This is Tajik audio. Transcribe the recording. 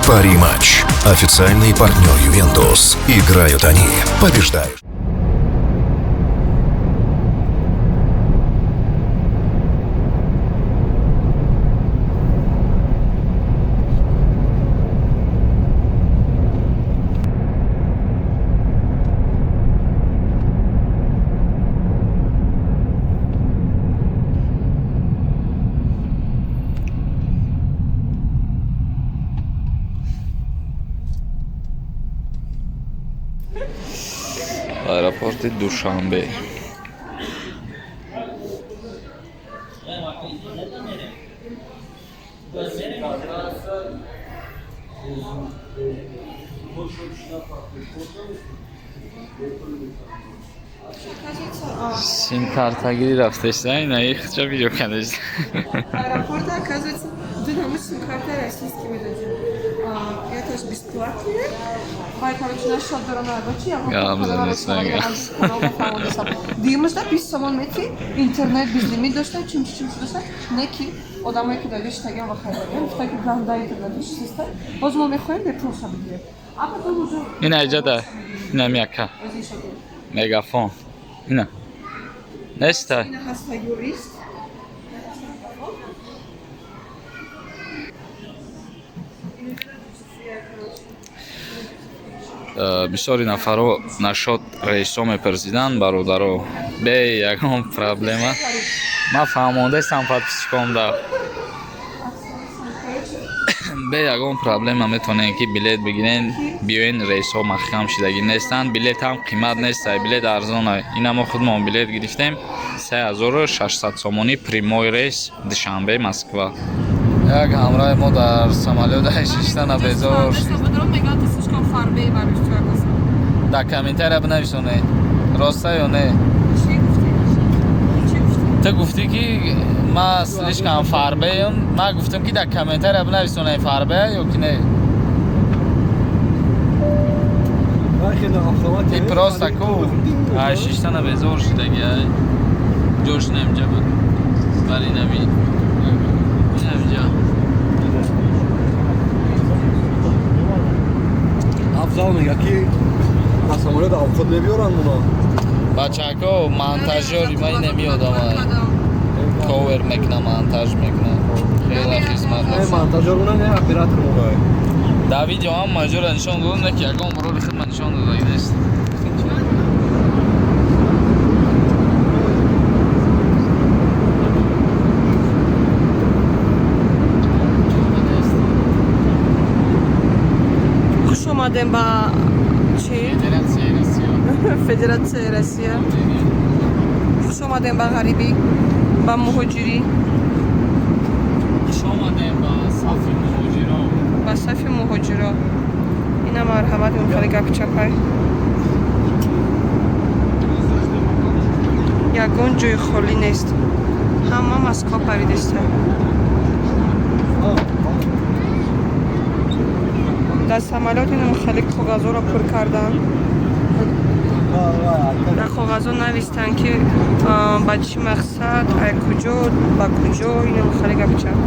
Пари Матч. Официальный партнер «Ювентус». Играют они, побеждают. Аэропорти Душанбе. Сим-картагирӣ рафтеста, ина ихча видео кардест. Аэропорта, оказывается, да, мы сим-карты российские выдадим. А, это же бесплатные. Вай, короче, нашел дорона бачи, я Гап занест, Димашда 20 сомон мети, интернет безлимит дошта, чим чим дошта, неки одамое ки дар иштаган ва хайраган, гуфта ки ганда интернет систа. Боз мо мехоҳем бепул бигирем. А потом уже Ина иҷада, ина мияка. Мегафон. Ина. Неста. Ина ҳаста юрист. Бисёри нафарҳо нашод рейсҳо мепурсиданд, бародаро. Бе ягон проблема. Ман фаҳмондастам подписчикомда. Бе ягон проблема метавонем ки билет бигирен, биёен, рейсҳо маҳкам шидагӣ нестанд, билет ҳам қимат нестай, билет арзонай. Ина мо худмон билет гирифтем 3600 сомонӣ, прямой рейс Душанбе Москва. Як ҳамроҳи мо дар самолёт шиштана безор шид. Дар комментария бинависонед, роста ё не? Ту гуфтӣ ки ман слишком фарбеем. Ман гуфтам ки дар комментария бинависонед, фарбея ё ки не. И просто ку ай шиштана безор шидаги, ай ҷош немҷа буд, вале наби инамҷа. Афзал мега ки аз самолёт авқот мебиёранд муно. Бачако, монтажёри ма инами одамай, ковер мекуна, монтаж мекуна, хеле хизмат. Не монтажёр муна, не оператор муна. Дар видео ҳам мажора нишон додам, ки ягон роли хидмат нишон додаги нест. Хуш омадем ба чӣ? Федератсияи Россия. Хуш омадем ба ғарибӣ, ба муҳоҷирӣ. Хуш омадем ба сафи муҳоҷиро. Ба сафи муҳоҷиро. Ина марҳамат, ин хеле гапи чапай. Ягон ҷои холӣ нест. Ҳама Москва паридеста. Дар самолёт инам хеле коғазҳоро пур карданд. Дар коғазҳо навистанд ки ба чӣ мақсад, ай куҷо ба куҷо, инам хеле гапи чап.